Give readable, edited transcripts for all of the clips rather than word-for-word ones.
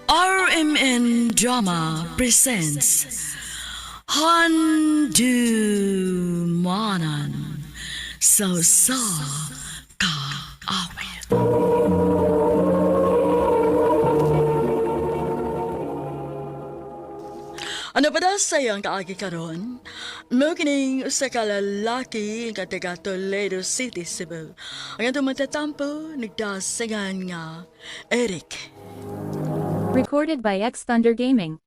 RMN Drama presents Handu Manan So Sa Kaawit. Ano pa daw sayang kaagi karon? Mao kining usa ka lalaki nga taga Toledo City, Cebu. Ang atong matatampo nagdasingan nga Eric. Recorded by X Thunder Gaming.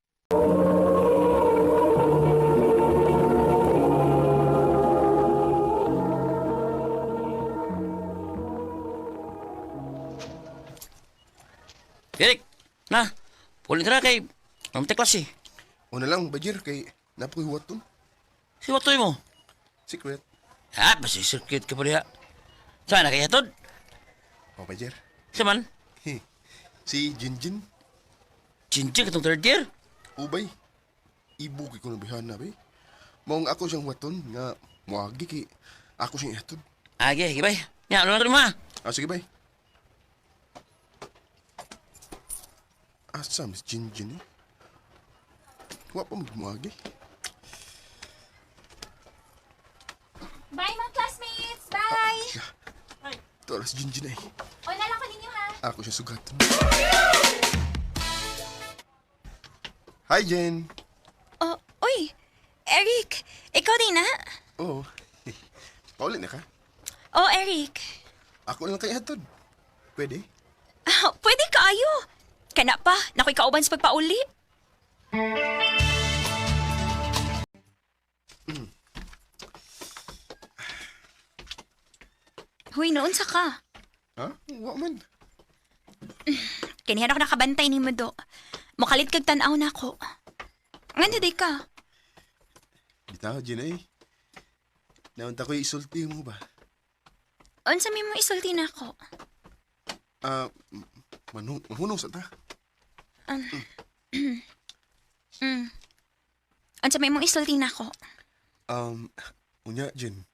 Eric, na, pulin ka na kay Mamte klase. Una lang, Bajir, kay napoy huwat to. Si watoy mo. Secret. Ha, basta circuit ka pa diha. Saan na kaya tod? O, Bajir. Sa man, Si Jinjin, chinching katong third year. ubay. Ibu kay kuno bihana, bay. Maong ako siyang huwaton nga moagi kay ako siyang ihatod. Age, gibay. Nya, ano na ma? Ah, sige, bay. Asa, Miss Jinjin, eh? Wa pa magmuagi. Bye mga classmates! Bye! Ito, alas Jinjin, eh. Una lang ko ninyo ha. Ako siya sugatan. Hi, Jen. Oh, uy! Eric! Ikaw din na? Oo. Paulit na ka? Oh, Eric. Ako lang kay hatod. Pwede? Ah, pwede kaayo. Kana pa, nakoy kauban sa pagpauli. Huy, noon sa ka. Ha? Wa man. Kanihan ako nakabantay ni do. Mukalit kag tan-aw na ako. Ngano di ka? Bitaw, Jen, eh. Naunta ko'y isulti mo ba? Unsa may mo isulti na ako? Ah, manhunong sa ta. Unsa may mong isulti na ako? Um, unya, Jen.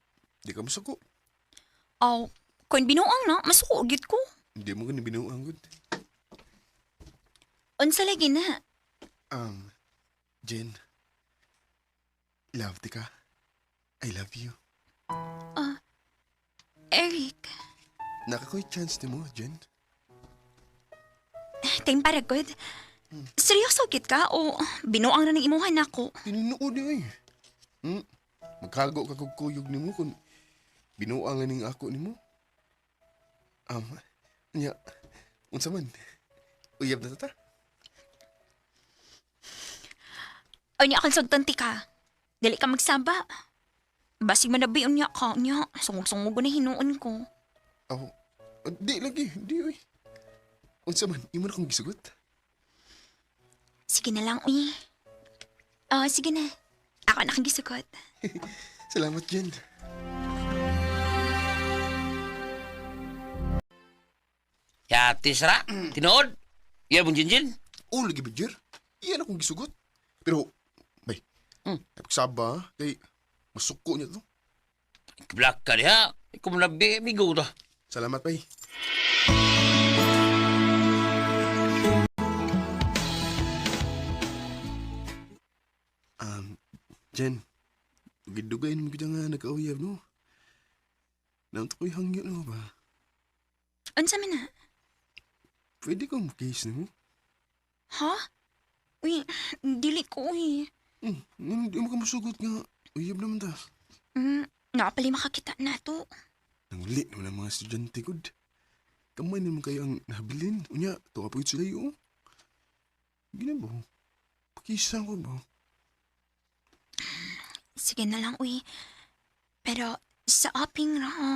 Di ka masuko. Aw, kun binuang na, masuko gyud ko. Hindi mo gani binuang gud. Unsa lagi na? Jen. Love ti ka. I love you. Eric, Nakakoy chance ni mo, Jen. time para good. Seryoso gid ka o binuang ra ng imuhan nako? Tinunood niya eh. Hmm? Magkago ka kog kuyog nimo kung binuang ning ako nimo. Nya, unsa man? Uyab na ta ta? Unya akong sugton ti ka. Dili ka magsaba. Basig manabi unya ka unya. Sungog-sungog na hinuon ko. Aw, di lagi, di oy. Unsa man, imo na kong gisugot. Sige na lang, uy. Oh, sige na. Ako na kang gisugot. Salamat, Jen. Yati sara, tinuod. Iya mong jinjin. Oh, lagi ba, Jer? Iyan akong gisugot. Pero, bay, napagsaba, kay masuko niya to. Black ka diha. Ikaw mo nabi, migo ta. Salamat, bay. Um, Jen, dugay mo kita nga nagkauyab, no? Naunta ko'y hangyo, no ba? Unsa man na? Pwede kong kiss nimo? Ha? Uy, dili ko uy. Hindi mo ka masugot nga. Uyab naman ta. Nakapali makakita na to. Nanguli naman ang mga estudyante, good. Kamay naman kayo ang nabilin. Unya, tuwa pa sila yun. Gina ba? Pakisa ko ba? Sige na lang, uy. Pero sa aping ra. Ha?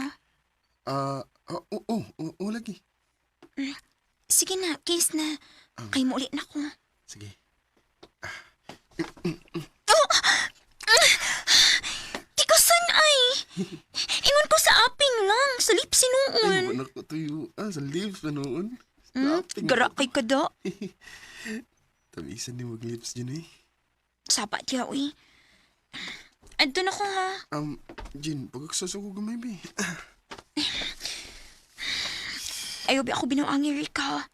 Ah, ah, oo, oo, oo, oo, lagi. Sige na, kiss na. Kay mo ulit na ko. Sige. Tikasan ay! Ingon ko sa aping lang, sa lips Ay, sinuon. wala ko tuyo. Ah, sa lips na noon. Gara kay kada. Tamisan ni mag-lips dyan eh. Saba diya, uy. Adto na ko ha. Jin, pagkaksaso ko gamay ba eh. Ayaw ba ako binuang Erika.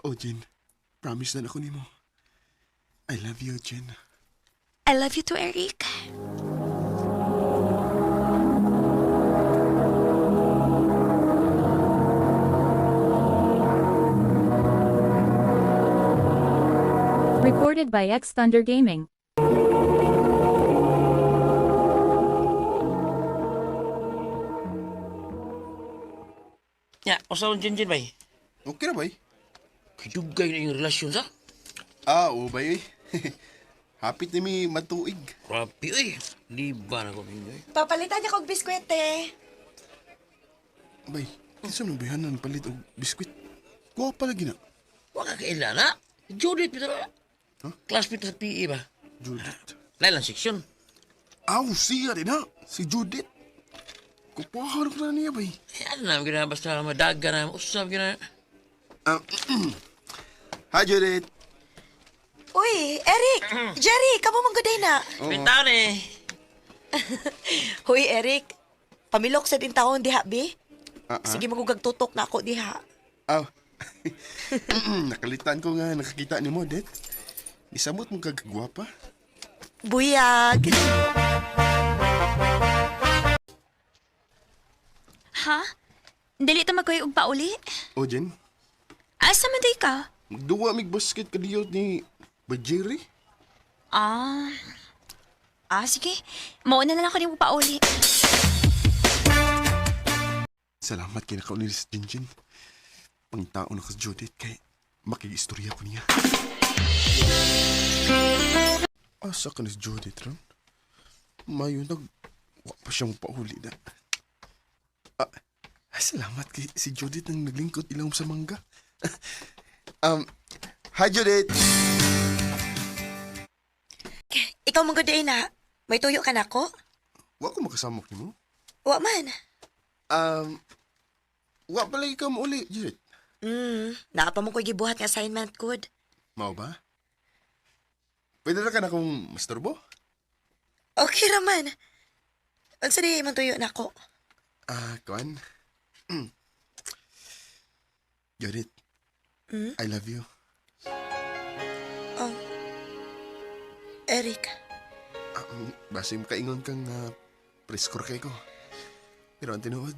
Oh, Jin. Promise na ako nimo. I love you, Jen. I love you too, Eric. Recorded by X Thunder Gaming. Ya, usa ron Jinjin bay. Okay na, bay? Kidugay na yung relasyon sa. Ah, oo, bay. Eh. Hapit na mi matuig. Grabe oy. Di ba na ko ninyo eh. Papalitan niya kog biskwit eh. Bay, kinsa man bayhanan palit og biskwit? Kuha pa lagi na. Wa ka kaila na. Judith bitaw. Huh? Classmate sa PE ba? Judith. Lain lang seksyon. Aw, siya din ha. Si Judith. Kupahan ko na niya, bay. Eh, ano na, gina, basta madaga na, usab gina. Ah, hi, Judith. Uy, Eric! Jerry, kamo man guday na. Bitaw ni. Huy, Eric. Pamilok sa din taon diha, bi. Ah, ah. Sige, magugag tutok na ako diha. Aw. Nakalitan ko nga nakakita ni mo, Det. Isamot mong kagagwapa. Buyag. Ha? Dili ta magkuy og pauli. O, Jen, Asa man day ka? magduwa mig basket kadiyot ni Bajiri. Ah. Ah, sige. Mauna na lang ko nimo pauli. Salamat kay nakaunil si Jinjin. Pangtao na ka sa Judith kay makigistorya ko niya. Asa ka na si Judith ron? Mayo nag... Wa pa siyang pauli na. Ah, salamat kay si Judith ang naglingkod ilawom sa mangga. Hi Judith! Ikaw man guday na. May tuyo ka na ko? Wa ko makasamok nimo. Wa man. Wa pala ikaw mauli, Judith. Naa pa mo ko'y gibuhat nga assignment good. Mao ba? Pwede na ka na akong masturbo? Okay raman. Unsa di man tuyo na ako? Ah, kuan. Judith. I love you. Oh. Eric, Ah, base makaingon kang preskor kay ko. Pero ang tinuod,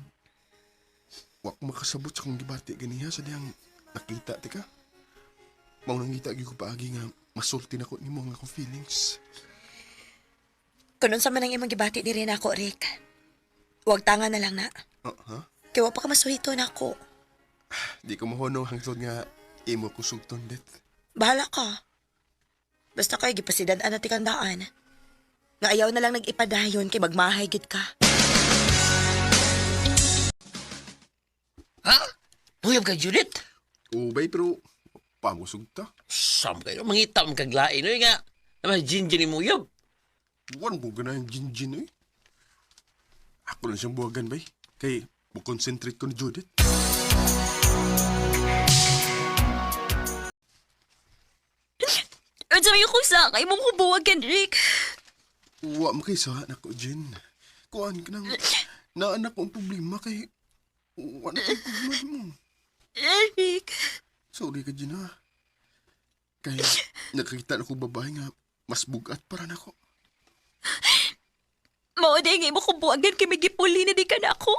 wa ko makasabot sa kong gibati ganiha sa diyang nakita ti ka. Mao nang ngita gyud ko paagi nga masulti na ko nimo ang akong feelings. kunon sa man ang imong gibati diri na ako, Rick. Huwag tanga na lang na. Ah, ha? Kay wa pa ka masulito na ako. Di ko mahunong hangtod nga imo ko sugton det. Bahala ka. Basta kay gipasidan na ti kandaan. Nga ayaw na lang nag-ipadayon kay magmahay gid ka. Ha? Buyab kay Judith? Ubay pero pamusog ta. Sam kayo, mangita mo kaglain. Oy nga, naman Jinjin ni Muyab. Wan ko ganahan gin-gin eh. Ako lang siyang buwagan bay. Kay mo-concentrate ko ni Judith. Unsa may kusa kay mong hubuwagan, Rick. Wa mo kay sa nako Jen. Kuan ka nang naanak ko ang problema kay wa na kay problema mo. Eric. Sorry ka Jen ha. Kay nakakita na ko babae nga mas bugat para nako. Mao day nga imo kong buwagan kay may gipuli na di ka na ako.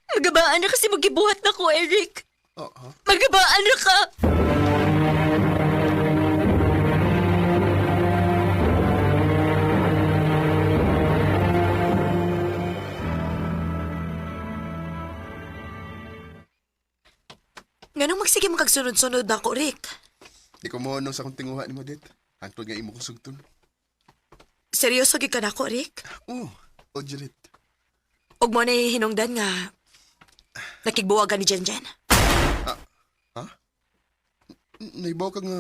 Magabaan na kasi magibuhat na ko, Eric. Ah, ha? Magabaan na ka. Nganong magsige mo kag sunod-sunod na ako, Rick? Di ko mo sa akong tinguha ni mo det. Hangtod nga imo kong sugton. Seryoso gid ka na ako, Rick? Oh, o Judith. Ug mo na hinungdan nga nakigbuwagan ni Jenjen. Naibaw ka nga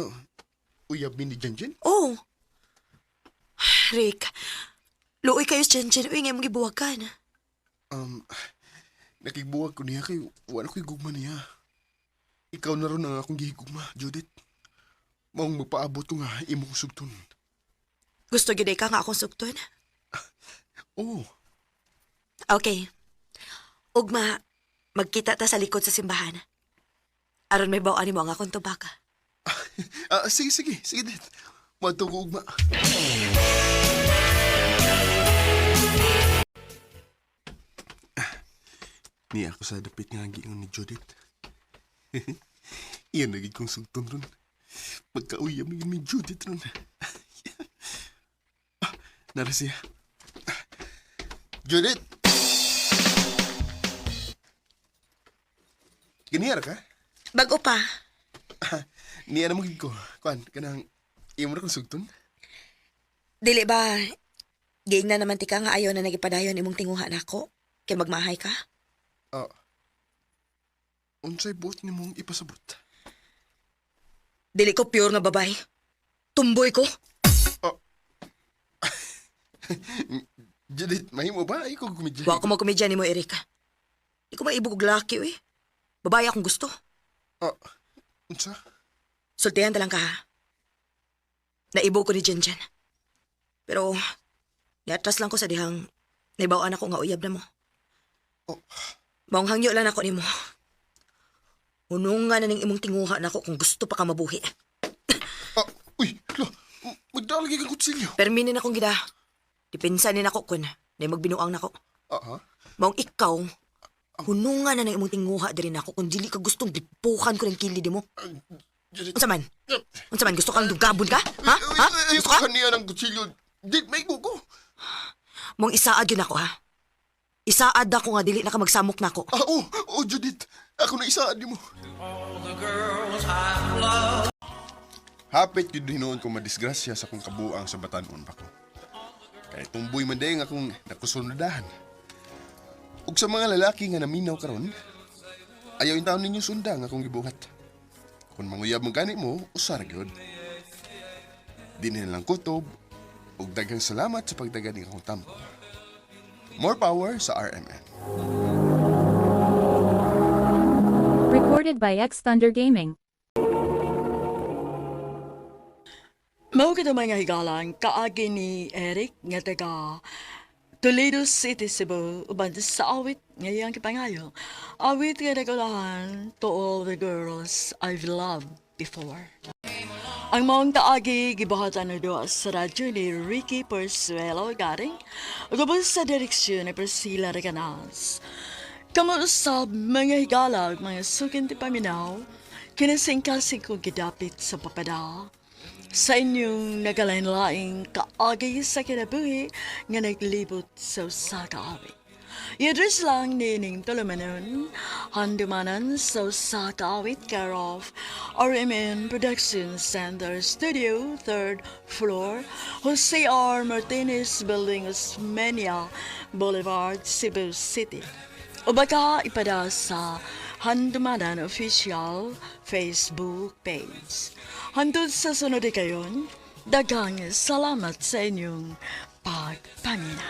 uyab mi ni Jen Jen? Oh. Rick, luoy kayo sa Jenjen uy nga imong gibuwagan. Um, nakigbuwag ko niya kay wala ko'y gugma niya. Ikaw na ron ang akong gihigugma, Judith. Maong magpaabot ko nga imo kong sugton. Gusto gyud ka nga akong sugton? Oh, Okay. Ugma, magkita ta sa likod sa simbahan. Aron may bawaan nimo ang akong tubag. Ah, sige, sige. Sige, Det. Moadto ko ugma. Niya ako sa dapit nga giingon ni Judith. Iyan na gid kong sugton ron. Pagkauyam na gid ni Judith ron. Ah, nara siya. Judith! Ganihara ka? Bag-o pa. Niya na magid ko. Kuan, kanang imo na kong sugton. Dili ba, giingna naman tika nga ayaw na nagipadayon imong tinguha nako? Kay magmahay ka? Ah. Unsay buot nimong ipasabot? Dili ko pure nga babay. Tumboy ko. Judith, mahimo ba? Ay ko gumidya. Wa ko magkomedya nimo, Erika. Di ko maibog og laki, uy. Babae akong gusto. Ah, unsa? Sultihan ta lang ka, ha? Naibog ko ni Jen Jen. Pero, niatras lang ko sa dihang naibawaan ako nga uyab na mo. Oh. Maong hangyo lang ako nimo. Hunungan na ning imong tinguha nako kung gusto pa ka mabuhi. Ah, uy, lo, magdalagay kang kutsilyo. Perminin akong gida. Depensa ni nako kun na magbinuang nako. Ah, ha? Maong ikaw, hunungan na ng imong tinguha diri nako kung dili ka gustong dipukan ko ng kilid mo. Judith. Unsa man? Unsa man gusto kang dugabon ka? Ha? Ha? Ay, Gusto ka? kaniya ng kutsilyo. Dit, may ko. Mong isaad yun ako ha. Isaad ako nga dili na ka magsamok nako. Ah, oh, oh, Judith. Ako na isaan mo. Hapit yun hinuon ko madisgrasya sa akong kabuang sa batanon pa ko. Kaya tumboy man dayong akong nakusunodahan. Ug sa mga lalaki nga naminaw karon, ayaw in taon ninyo sunda ang akong gibuhat. Kung manguyab man gani mo, usar gyud. Di na lang kutob, ug daghang salamat sa pagdagan ng akong tampo. More power sa RMN. Recorded by X Thunder Gaming. Mao kita mga higalan kaagi ni Eric nga taga Toledo City, Cebu, uban sa awit nga iyang kipangayo. Awit nga nagulahan to all the girls I've loved before. Ang maong taagi gibuhatan na duha sa radyo ni Ricky Persuelo Garing ug ubos sa direksyon ni Priscilla Recanas. Kamo usab mga higala ug mga sukin ti paminaw, kinasingkasing kong gidapit sa papada sa inyong nagalain-laing kaagi sa kinabuhi nga naglibot sa usa ka awit. I-address lang nining tulumanon, handumanan sa usa ka awit care of RMN Production Center Studio, 3rd floor, Jose R. Martinez Building, Osmeña Boulevard, Cebu City. O baka ipada sa Handumanan Official Facebook page. Hantod sa sunod kayon, daghang salamat sa inyong pagpamina.